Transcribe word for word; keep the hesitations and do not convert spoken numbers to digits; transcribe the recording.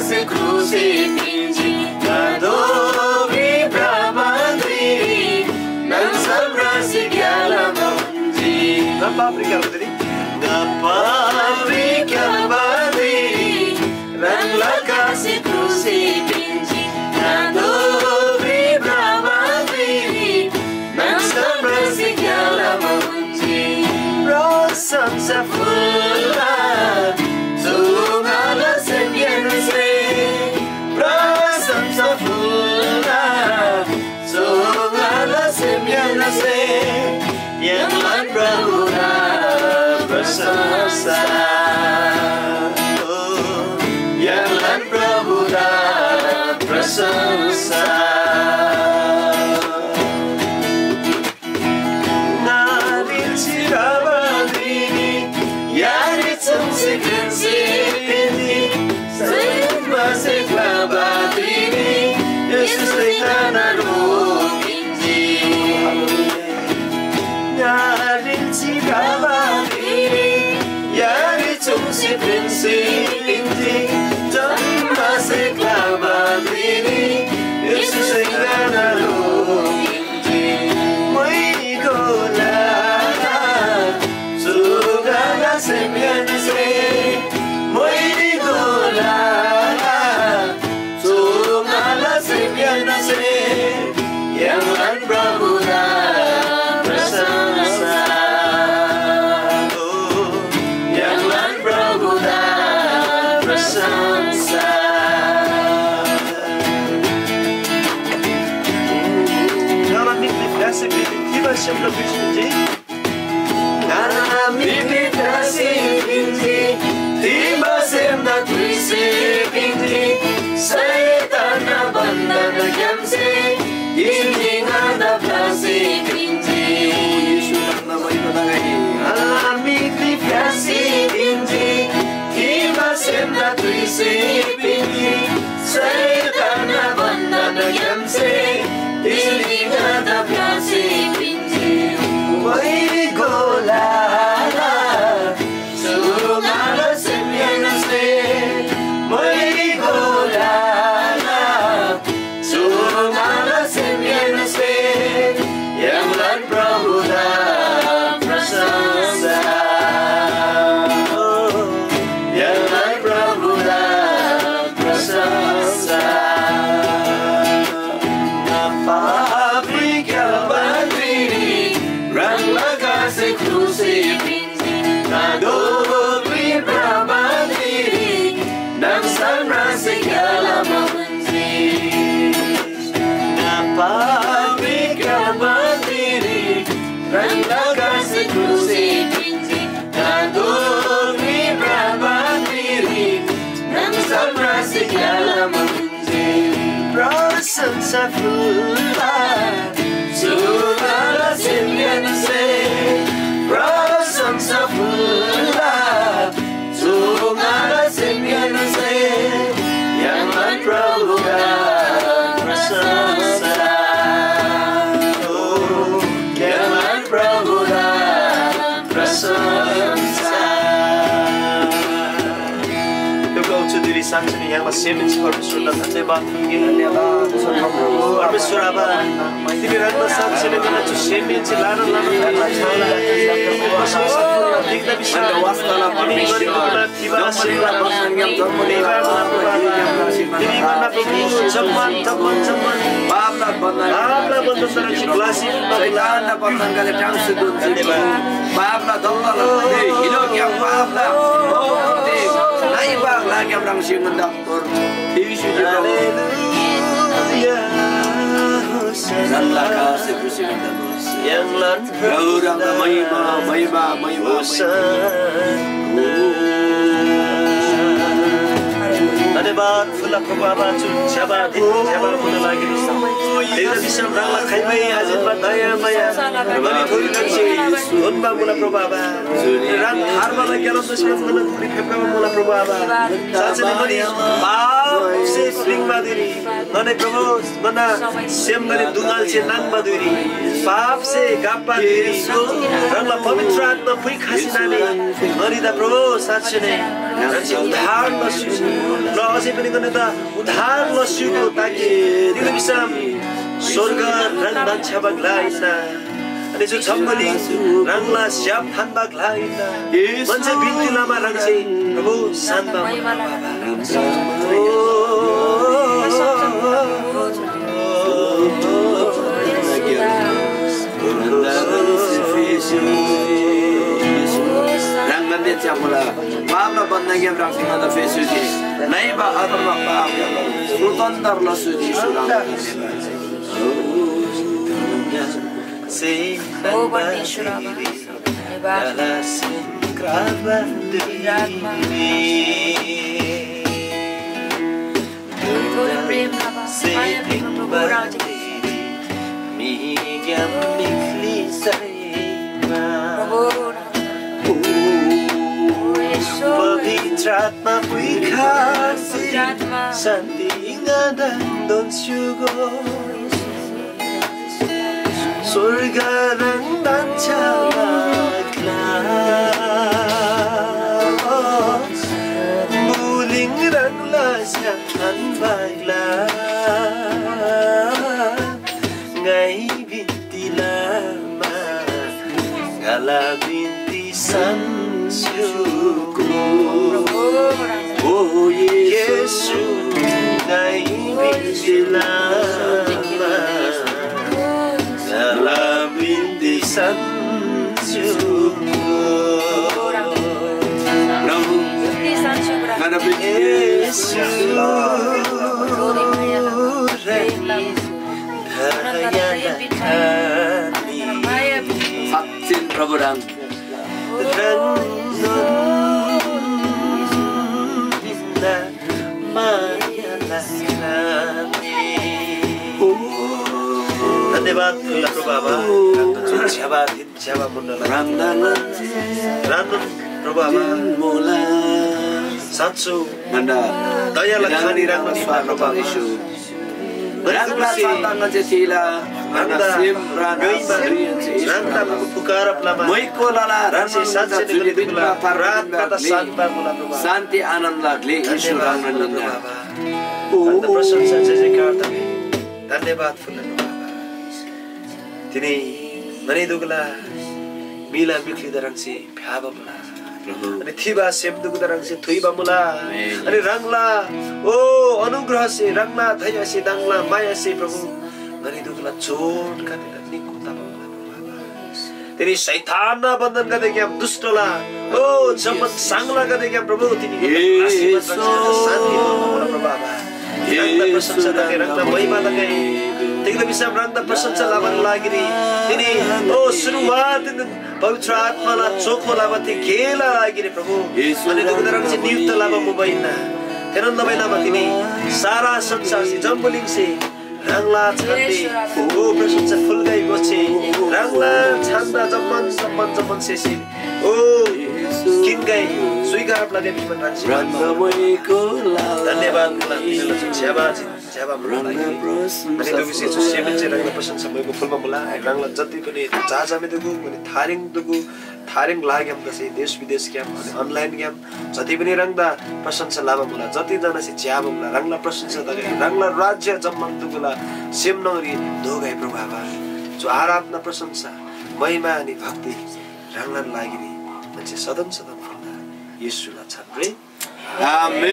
क्रुसरी पिन्‍जी, ङा दोब्री भ्रबा धुइरी ह्राङ सप्रासी ग्‍यालामा उन्‍जी। ङा पापरी ग्‍याबा धुइरी, ङा पापरी ग्‍याबा धुइरी ह्राङला कासे क्रुसरी पिन्‍जी, ङा दोब्री भ्रबा धुइरी ह्राङ सप्रासी ग्‍यालामा उन्‍जी। प्रशंसा फुल्‍ला चु ङाला सेमहेन्‍से, प्रशंसा फुल्‍ला चु ङाला सेमहेन्‍से, य्‍हाङलान प्रभुदा प्रशंसा। ओ, य्‍हाङलान प्रभुदा प्रशंसा। नारी चिराबादी, यारी चुङ्सी क्रिङ्सी पिन्‍जी, सैमा से क्‍लाबादी, येशू सैतान रोकिन्‍जी। नारी चिराबादी, यारी चुङ्सी क्रिङ्सी पिन्‍जी, जम्‍मा से क्‍लाबादी, येशू सैतान रोकिन्‍जी। य्‍हाङलान प्रभुदा प्रशंसा। ओ, य्‍हाङलान प्रभुदा प्रशंसा। ङाला मिनरी भ्‍यासी पिन्‍जी, तिबा सेमदा क्रिङ्सी पिन्‍जी। ङाला मिनरी भ्‍यासी पिन्‍जी, तिबा सेमदा क्रिङ्सी पिन्‍जी। शैतानना बन्‍धनग्‍यामसे तिनी ङादा भ्‍यासी पिन्‍जी। येशूला महिमा तगै। ङाला मिनरी भ्‍यासी पिन्‍जी, तिबा सेमदा क्रिङ्सी पिन्‍जी। शैतानना बन्‍धनग्‍यामसे तिनी ङादा भ्‍यासी पिन्‍जी। वै गोला चु ङाला सेमहेन्‍से, वै गोला चु ङाला सेमहेन्‍से, य्‍हाङलान प्रभुदा प्रशंसा। य्‍हाङलान प्रभुदा प्रशंसा। ङा पापी ग्‍याबान धुइरी ह्राङला कासे क्रुसरी पिन्‍जी। ङा दोब्री भ्रबान धुइरी ह्राङ सल्‍लासे ग्‍यालामा उन्‍जी। ङा पापी ग्‍याबान धुइरी ह्राङला कासे क्रुसरी पिन्‍जी। ङा दोब्री भ्रबान धुइरी ह्राङ सल्‍लासे ग्‍यालामा उन्‍जी। प्रशंसा फुल्‍ला चु ङाला सेमहेन्‍से, प्रशंसा फुल्‍ला चु ङाला सेमहेन्‍से, य्‍हाङलान प्रभुदा प्रशंसा। ओ, य्‍हाङलान प्रभुदा प्रशंसा। यो गाउँछु दिदी साँच्चै नै य्‍हाङला सेमहेन्‍से परमेश्‍वरदा धन्यवाद। धन्यवाद। परमेश्‍वर आबा, तिमी ह्राङला साँच्चै नै ङाला चु सेमहेन्‍से लाना लाना देख्दा विश्वास तिमी गरेको तिमी बन्‍धनग्‍याम जन्‍म निबा मुला प्रभु आबा। तिमी भन्दा प्रभु जम्मान, जम्मान, जम्मान पापला बन्‍धन, पापला बन्‍धन तर चिप्लासी शैतानला बन्‍धनगदे टाङ्सी दुन्‍सी पापला दल्‍दल हिलोग्‍याम पापला नाइबा ग्‍लाग्‍याम ह्राङसे ङन्‍दा तोर येशूजी प्रभु। हालेलुया। सल्‍लाह कासे खुसी ङन्‍दा य्‍हाङलान प्रभु ह्राङदा महिमा, महिमा, महिमा, महिमा। धन्यवाद फुल्‍ला प्रभु आबा, चु ज्‍यबा दिन, ज्‍यबा फुल्‍ला लागि। तेरो विश्राम ह्राङला खाइमै आजिन्‍बा दया माया। अनि थोरी थोरी उन्‍बा मुला प्रभु आबा। ह्राङ थार्बाला ग्‍यालाम दसेन ङन्‍ना थोरी फेप्‍खबा मुला प्रभु आबा। साँच्‍चै नै मनी पापसे प्‍लिङ्बा धुइरी, ङनी प्रभु, ङन्‍ना सेमगदे दुङालसे नाङ्बा धुइरी, पापसे गाप्‍बा धुइरी, ह्राङला पवित्र आत्‍मा पुइ खसी नानी, ङनीदा प्रभु, साँच्‍चै नै ह्राङसे उद्धार लस्‍युगो, र अझै पनि ङनीदा उद्धार लस्‍युगो, ताकि तिग्‍दा भिसम स्‍वर्ग ह्राङ धन्‍छ्‌याबा ग्‍ला हिन्‍ना। अनि चु जम्‍बुलिङ ह्राङला स्‍याप थान्‍बा ग्‍ला हिन्‍ना। ङन्‍से बिन्‍ती लमा ह्राङसे प्रभु, सान्‍बा मुला। ह्राङगदे च्यामुला पापला बन्‍दाग्‍याम ह्राङसे ङन्‍दा फेस्‍युजी। नइबा अधर्म पाप स्वतन्त्र लस्‍युजी सुनाम। ओ परमेश्वर आबा, धन्यवाद। थोरै प्रेम आबा, माया प्रेम प्रभु राजी। प्रभु, पवित्र आत्मा पुइखसी शान्ति ङादान दोन स्‍युगो। स्‍वर्ग ह्राङ धन्‍छ्‌याबा ग्‍ला, मुलिङ ह्राङला स्‍याप थान्‍बा ग्‍ला, ङाइ बिन्‍ती लमा ङाला बिन्‍ती सान्‍चुगो। ओ येशू, ङाइ बिन्‍ती लमा ङाला बिन्‍ती सान्‍चुगो। प्रभु, ङाला बिन्‍ती येशू, साँच्‍चीन प्रभु ह्राङ। धन्यवाद फुल्ला प्रभु आबा, ज्‍यबा दिन ज्‍यबा मुन्‍डा ह्राङदा ह्राङनोन प्रभु आबा। साँच्‍चो ङन्‍दा दयाला खानी ह्राङनोन स्वागत प्रभु आबा। ह्राङला साथमा जे थिला, ह्राङदा सेम प्राण ङैमा, ह्राङदा पुकारब लमा, मैको लला ह्राङसे साँच्‍चै नै जुनी बिनमा प्रार्थना शान्ति आनन्द लाग्ले ईश्वर ह्राङनोन निन्‍दा। ह्राङदा प्रशंसा जय जयकार तगै। धन्यवाद फुल्‍ला प्रभु आबा। तिनी ङनी दुगला म्‍हिला मिख्‍लीदा ह्राङसे फ्‍याबा मुला। अनि थिबा सेम दुगुदा ह्राङसे थुइबा मुला। अनि ह्राङला ओ अनुग्रहसे, ह्राङला दयासे, ह्राङला मायासे प्रभु ङनी दुगुला जोडगदेदा निको तबा मुला प्रभु आबा। तिनी शैतानना बन्धनगदेग्‍याम दुष्‍टला ओ जम्‍मान साङ्लागदेग्‍याम प्रभु तिनी शान्ति तोःबा मुला प्रभु आबा। ह्राङदा प्रशंसा तगै, ह्राङदा महिमा तगै। तिग्‍दा भिसम ह्राङदा प्रशंसा लबाला लागिरी तिनी ओ सुरुवात पवित्र आत्‍माला चोखो लबा थे गेला लागिरी प्रभु अनि दुगुदा ह्राङसे नियुक्त लबा मुबा हिन्‍ना। थेनोन लबै लबा तिनी सारा संसारसे जम्‍बुलिङसे ह्राङला छान्‍दे ओ प्रशंसा फुल्‍गै गोछे ह्राङला छान्‍दा जम्‍मान जम्‍मान जम्‍मान सेसे ओ किनगै स्वीकार लगे भिबा ह्राङसे धन्यवाद मुला तिनीला ज्‍यबा ज्‍यबा मुला। अनि दुगुसे चु सेमसे ह्राङला प्रशंसा मैको फुल्‍बा मुला। ह्राङला जति पनि जाजामे दुगु अनि थारेङ दुगु थारेङ लाग्‍याम तसे देश विदेशग्‍याम अनि अनलाइनग्‍याम जति पनि ह्राङदा प्रशंसा लबा मुला, जति जनासे च्‍याबा मुला, ह्राङला प्रशंसा तगै, ह्राङला राज्य जम्‍मान दुगुला सेम न्‍हङरी दोगै प्रभु आबा। जो आराधना, प्रशंसा, महिमा अनि भक्ति ह्राङलान लागिरी ङन्‍से सदन सदन फुल्‍ला। येशूला छानरे। आमेन।